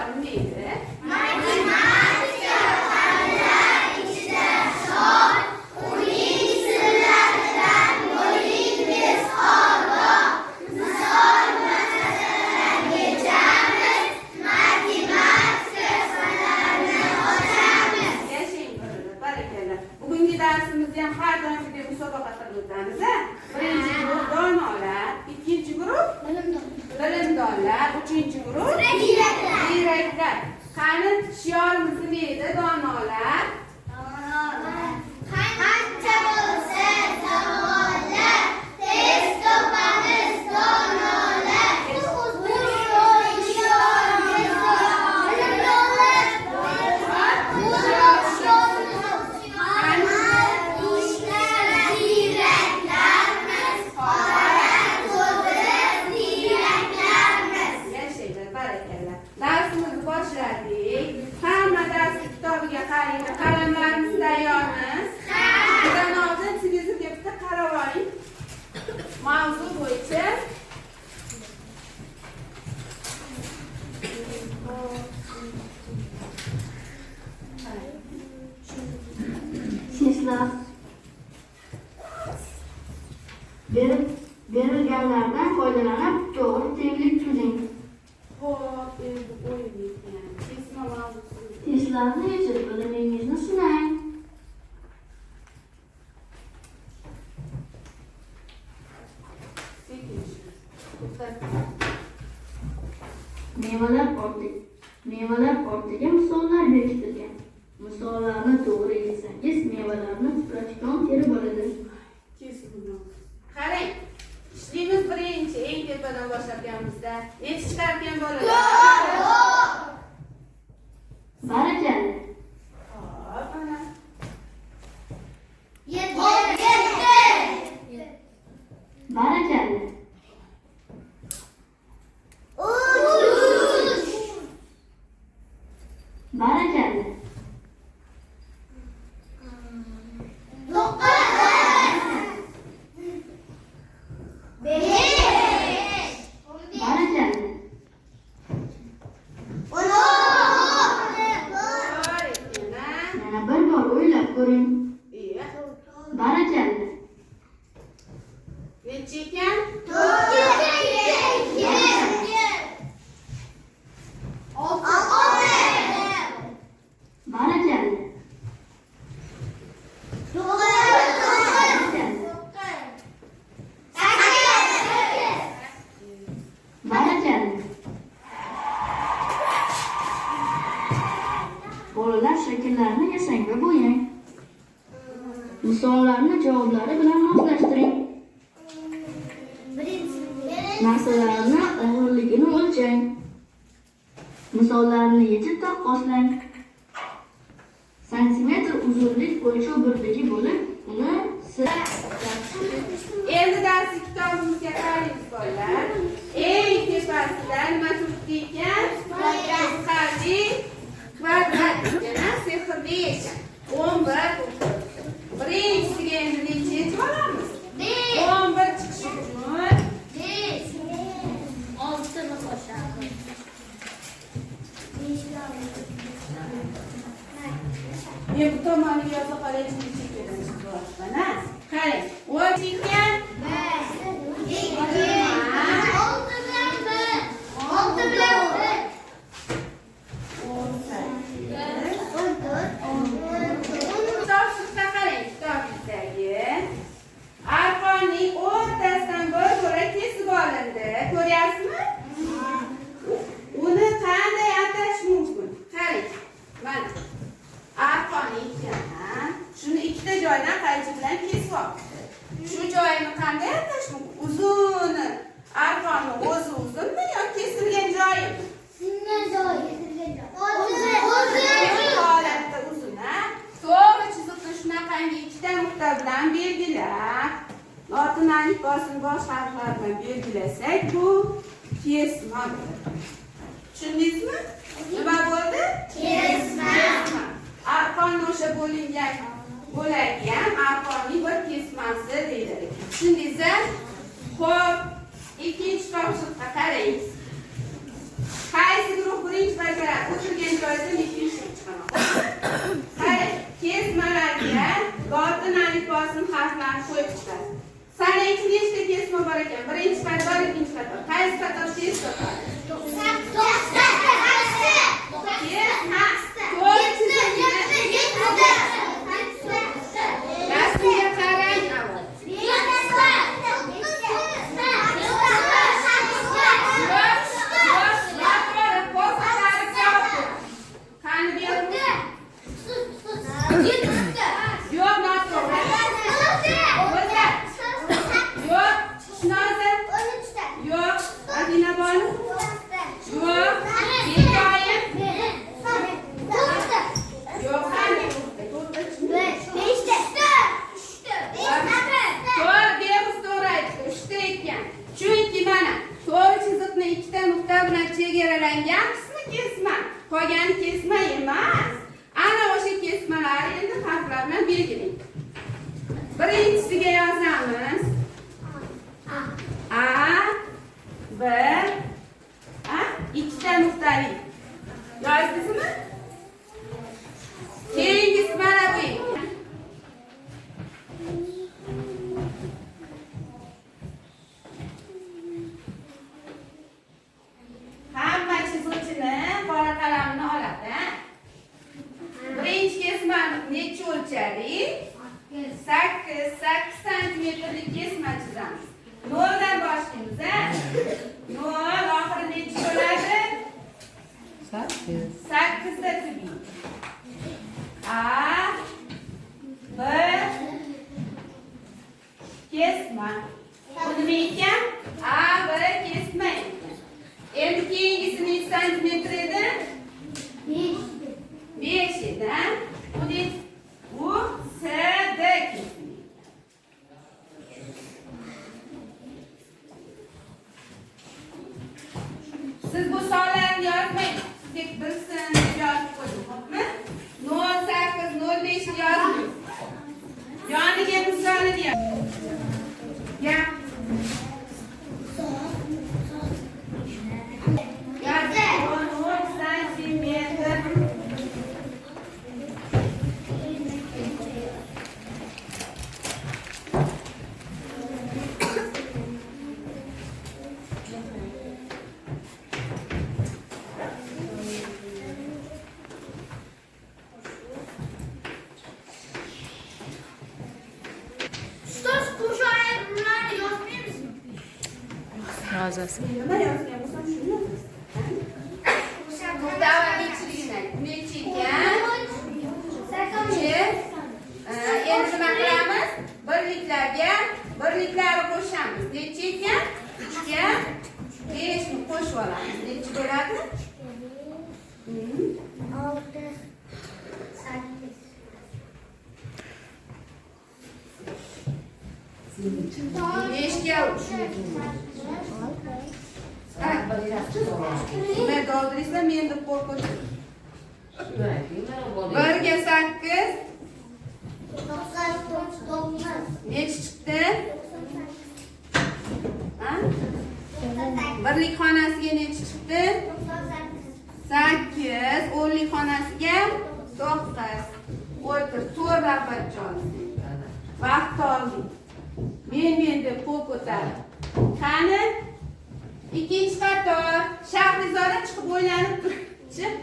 Shior nima edi? Matematika fanlar ichida shoh, uning sirlaridan bo'lingiz ogoh. Misol masalalar yechamiz, matematika sirlarini ochamiz. Yashang bolalar, barakalla. Bugungi darsimizda ham har doimgidek musobaqa qilib o'tamiz, a? Birinchi guruh donolar, ikkinchi guruh bilimdonlar, uchinchi guruh Ziyraklar. ziyraklar. Qani, shiorimiz nima edi, donolar? Qancha bo'lsa savollar, tez topamiz donolar. Bilimdonlar. Ishlar ziyraklarmiz, qora ko'zi ziyraklarmiz. Yashanglar, barakalla. Darsimizni boshladik. Hamma dars kitobiga qarang. Qalamlarimiz tayyormi? Bundan oldin televizorga bitta qarab oling. Mavzu bo'yicha. Seslar berilganlardan foydalanib to'g'ri tenglik tuzing. Xo'p, endi o'yin ekan. Kesma mavzusi. Testlarni yechib bilimingizni sinang. Sekin ishlaymiz. To'xtatib. Mevalar ortiga misollar bekitilgan. Misollarni to'g'ri yechsangiz, mevalarni tipratikan terib oladi. Kesib buni. Qarang. Ishlaymiz birinchi eng tepadan boshlayapmizda. Nechi chiqarkan bolalar? Barakalla. Hop, mana. 7. Barakalla. 3. Barakalla. 9. 5. Barakalla. 10. Bor ekan, a? Yana bir bor o'ylab ko'ring. Iya. Barakalla. Nechi ekan? 9. 6. Barakalla. 9. Barakalla. 8. Barakalla. Bolalar shakllarni yasang va bo'yang. Misollarni javoblari bilan moslashtiring. Narsalarni og'irligini o'lchang. Misollarni yechib taqqoslang. Santimetr uzunlik o'lchov birligi bo'lib, uni Endi dars kitobimizga qaraymiz bolalar. Eng tepasida nima turibdi ekan? Qiziqarli kvadrat ekan, a? Sehrli ekan. 11 bo'lib turibdi. Birinchisiga endi necha yechib olamiz? 5. 11 chiqishi uchun 5. 6ni qo'shamiz. 5 men bu tomoniga yoza qolay, chekkadan chiqyapman, a? Qarang, 10 ekan. 1 2 6 bilan 1. 6 bilan 1. 18. 14 14. Topshiriqqa qarang, kitobizdagi arqonning o'rtasidan bir bo'lak kesib olindi. Ko'ryapsizmi? Uni qanday atash mumkin? Qarang, mana arqon ekan. Shuni ikkita joydan qaychi bilan kesib olibdi. Shu joyini qanday atash mumkin? Uzuni arqonni o'zi uzunmi yo kesilgan joyimi? Singan joyi. O'zi. O'zi. Holatda uzun, a? To'g'ri chiziqni shunaqangi ikkita nuqta bilan belgilab, lotin alifbosini bosh harflar bilan belgilasak, bu kesma bo'ladi. Tushundingizmi? Nima bo'ldi? Kesma. Kesma. Arqonni o'sha bo'lingan bo'lagi ham arqonning bir kesmasi deyiladi. Tushundingiz? Xo'p, ikkinchi topshiriqqa qarang. Qaysi guruh birinchi bajaradi? Qarangchi, nechta kesma bor ekan? Birinchi qator, ikkinchi qator. Qaysi qator tez topadi? Kesma. To'g'ri chizilgan. Rasmga qarang avval. Yo'q, yo'q, noto'g'ri. Qo'l ko'tarib javob ber. Qani ber. Yo'q, noto'g'ri. O'zgar. Yo'q, Shnoza. Yo'q, Madina bonu. Yo'q, Bekoyim. Yo'q, qani? To'rtta chiqdi. To'g'ri, Behruz to'g'ri aytdi. Uchta ekan. Chunki mana to'g'ri chiziqni ikkita nuqta bilan chegaralangan qismi kesma. Qolgani kesma emas. Ana o'sha kesmalarni endi harflar bilan belgilang. Birinchisiga yozamiz. A, B, A, ikkita nuqtali. Yozdingizmi? Keyingisi mana bu ekan. Hamma chizuvchini qora qalamini oladi. Ha? Birinchi kesmani necha o'lchadik? 8, 8 santimetrlik kesma chizamiz. 0 dan boshlaymiz, ha? 0 oxiri necha bo'ladi? 8. 8 da tugaydi. A, B, kesma. Bu nima ekan? A, B kesma ekan. Endi keyingisi necha santimetr edi? 5 edi, ha? Bu ne? Bu S, D kesma. Siz bu sonlarni yozmang. Sizga bilsin deb yozib qo'ydim, xo'pmi? 0 8 0 5 yozmang. Yoniga misolini yoz. Gap. Yoz. 13 santimetr. Ustoz, qo'shiq ayrimlarni yozmaymizmi? Yozasiz. Nima yozgan bo'lsam shuni yozasan. To'xta, avval nechiligini ayt. Necha ekan? Uch. Endi nima qilamiz? Birliklarga birliklarni qo'shamiz. Necha ekan? 3ga 5 ni qo'shib olamiz. Necha bo'ladi? 6, 8. 5ga 3. Nima doldiringizlar, men deb qo'rqib. 1ga 8 necha chiqdi? Ha? Birlik xonasiga necha chiqdi? 8. O'nlik xonasiga 9. O'tir, to'rt rag'batjon. Vaqt olding. Men deb qo'l ko'tarib. Qani? Ikkinchi qator. Shahrizoda chiqib o'ylanib tur. Chiq.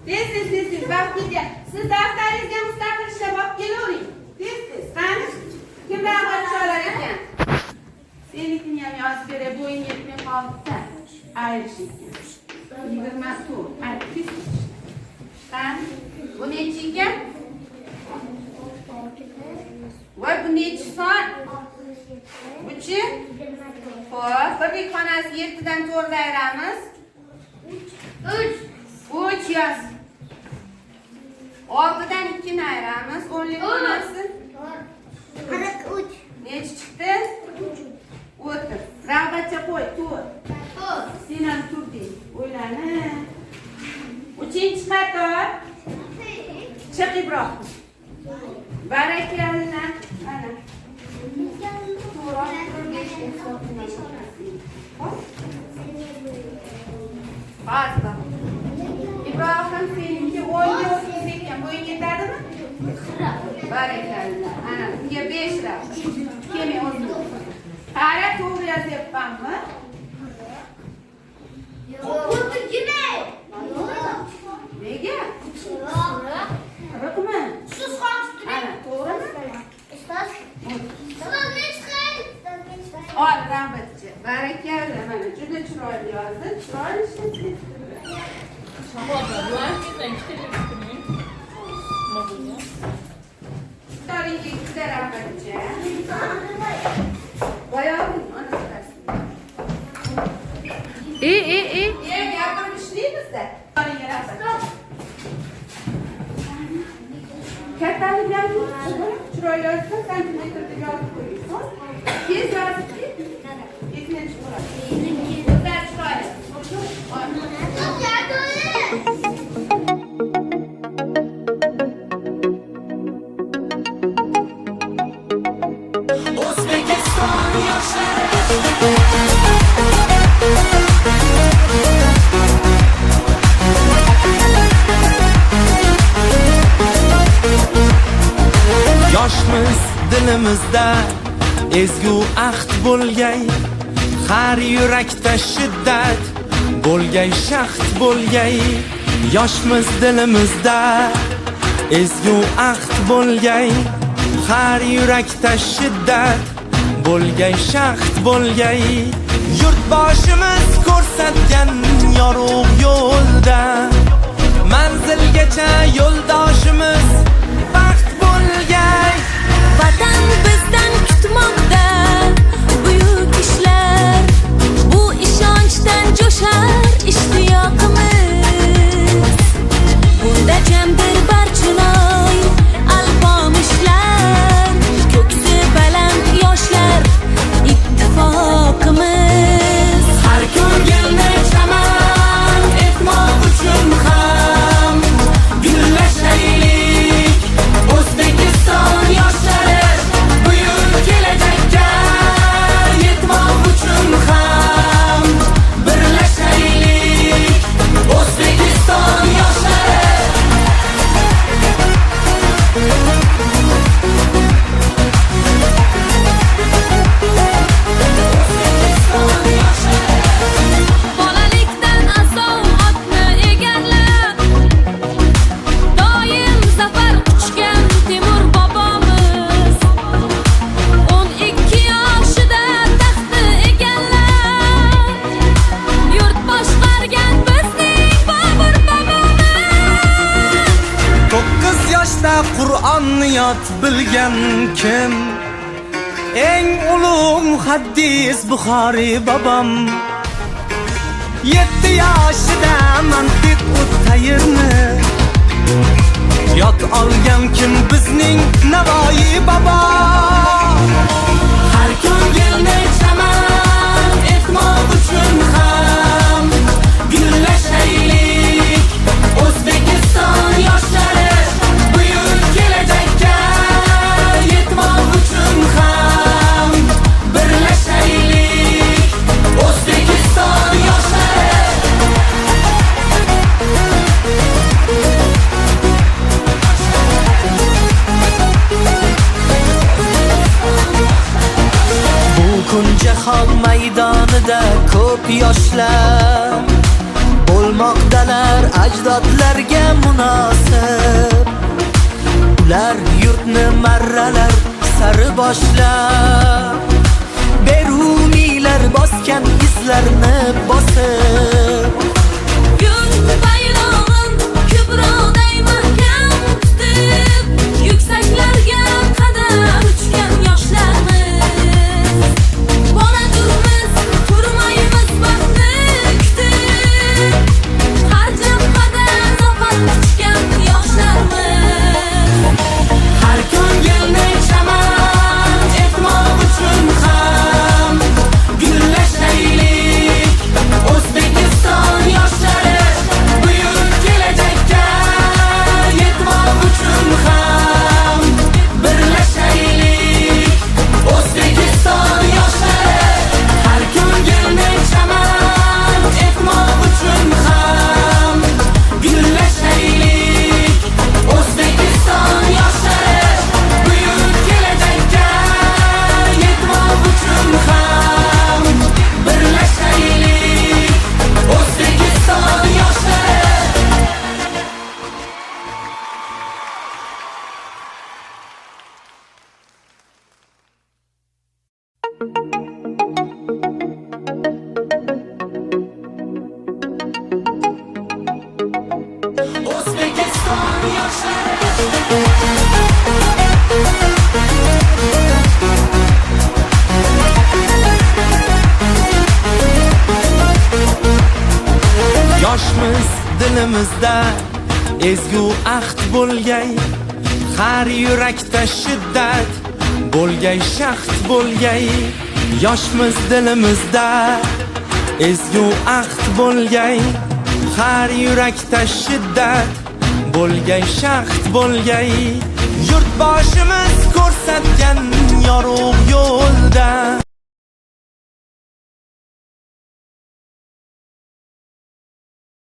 Tez tez tez tez vaqt ketyapti. Siz daftaringizga mustaqil ishlab olib kelavering. Tez tez. Qani? Kim rag'batchi olar ekan? Senikini ham yozib beray, bo'ying yetmay qoldi-da. Ayrish ekan. 24. Ayt, tez tez. Qani? Bu necha ekan? Voy, bu necha son? Buchi? Xo'p, birlik xonasi 7 dan 4 ayiramiz. 3. 3 yoz. 6 dan 2 ni ayiramiz. O'nlik xonasi 43. necha chiqdi? O'tir. Rag'batcha qo'y, 4. 4. Sen ham turding. O'ylanib. Uchinchi qator. Chiq Ibrohim. Barakalla. Mana. Xo'p. Hozir. Ibrohim, seniki 10 ga 30 ekan. Bo'ying yetadimi? Barakalla. Ana, unga 5 raqam. Keyin men o'zim. Qara, to'g'ri yozyapmanmi? O'ttirgina. Nega? 40mi? Siz qolib turing. Ana, to'g'rimi? Ustoz. Ustoz nechi xil? Ol, rambatchi. Barakalla, mana juda chiroyli yozdi. Chiroyli ishlatdi. Ikkita berib turing. Nima bo'lgan? Toringga ikkita rambatcha. Boyog'ing ona rasmini. E, e, e. E, gapirib ishlaymiz-da. Toringga rambatcha. Kattalik yozib, chiroyli yozsa, santimetrda yozib qo'ying. Tez yozib ket. Esdan chiqib qoladi. O'zlari chiroyli. Ol. Ustoz yordam. O'zbekiston yoshlari. Yoshmiz, dilimizda ezgu ahd bo'lgay, har yurakda shiddat bo'lgay, shahd bo'lgay. Yoshmiz, dilimizda ezgu ahd bo'lgay, har yurakda shiddat bo'lgay, shahd bo'lgay. Yurtboshimiz ko'rsatgan yorug' yo'lda manzilgacha yo'ldoshimiz baxt bo'lgay. Vatan bizdan kutmoqda buyuk ishlar. Bu ishonchdan jo'shar ishtiyoqimiz. Bunda jamdir Barchinoy, Alpomishlar, ko'ksi baland yoshlar ittifoqimiz. Har ko'ngilni chaman etmoq uchun ham gullashaylik. O'zbekiston yoshlari, buyuk kelajakka yetmoq uchun ham birlashaylik. O'zbekiston yoshlari. Bolalikdan asov otni egarlab, doim zafar quchgan Temur bobomiz. 12 yoshida taxtni egallab, yurt boshqargan bizning Bobur bobomiz. 9 yoshda Qur'onni yod bilgan kim? Eng ulug' muhaddis Buxoriy bobom. 7 yoshida mantiq tayrni yod olgan kim? Bizning Navoiy bobo. Har ko'ngilni chaman etmoq uchun ham gullashaylik. O'zbekiston yoshlari, buyuk kelajakka yetmoq uchun ham birlashaylik. O'zbekiston yoshlari. Bu kun jahon maydonida ko'p yoshlar bo'lmoqdalar ajdodlarga munosib. Ular yurtni marralar sari boshlab, Beruniylar bosgan izlarni bosib. Yurt bayrog'in kubroday mahkam tutib, yuksaklarga qadar uchgan yoshlarmiz. Boladurmiz, turmaymiz baxtni kutib, har jabhada zafar quchgan yoshlarmiz. Har ko'ngilni chaman etmoq uchun ham gullashaylik. O'zbekiston. O'zbekiston yoshlari. Yoshmiz, dilimizda ezgu ahd bo'lgay, har yurakda shiddat bo'lgay, shaxt bo'lgay. Yoshmiz, dilimizda ezgu ahd bo'lgay, har yurakda shiddat bo'lgay, shaxt bo'lgay. Yurtboshimiz ko'rsatgan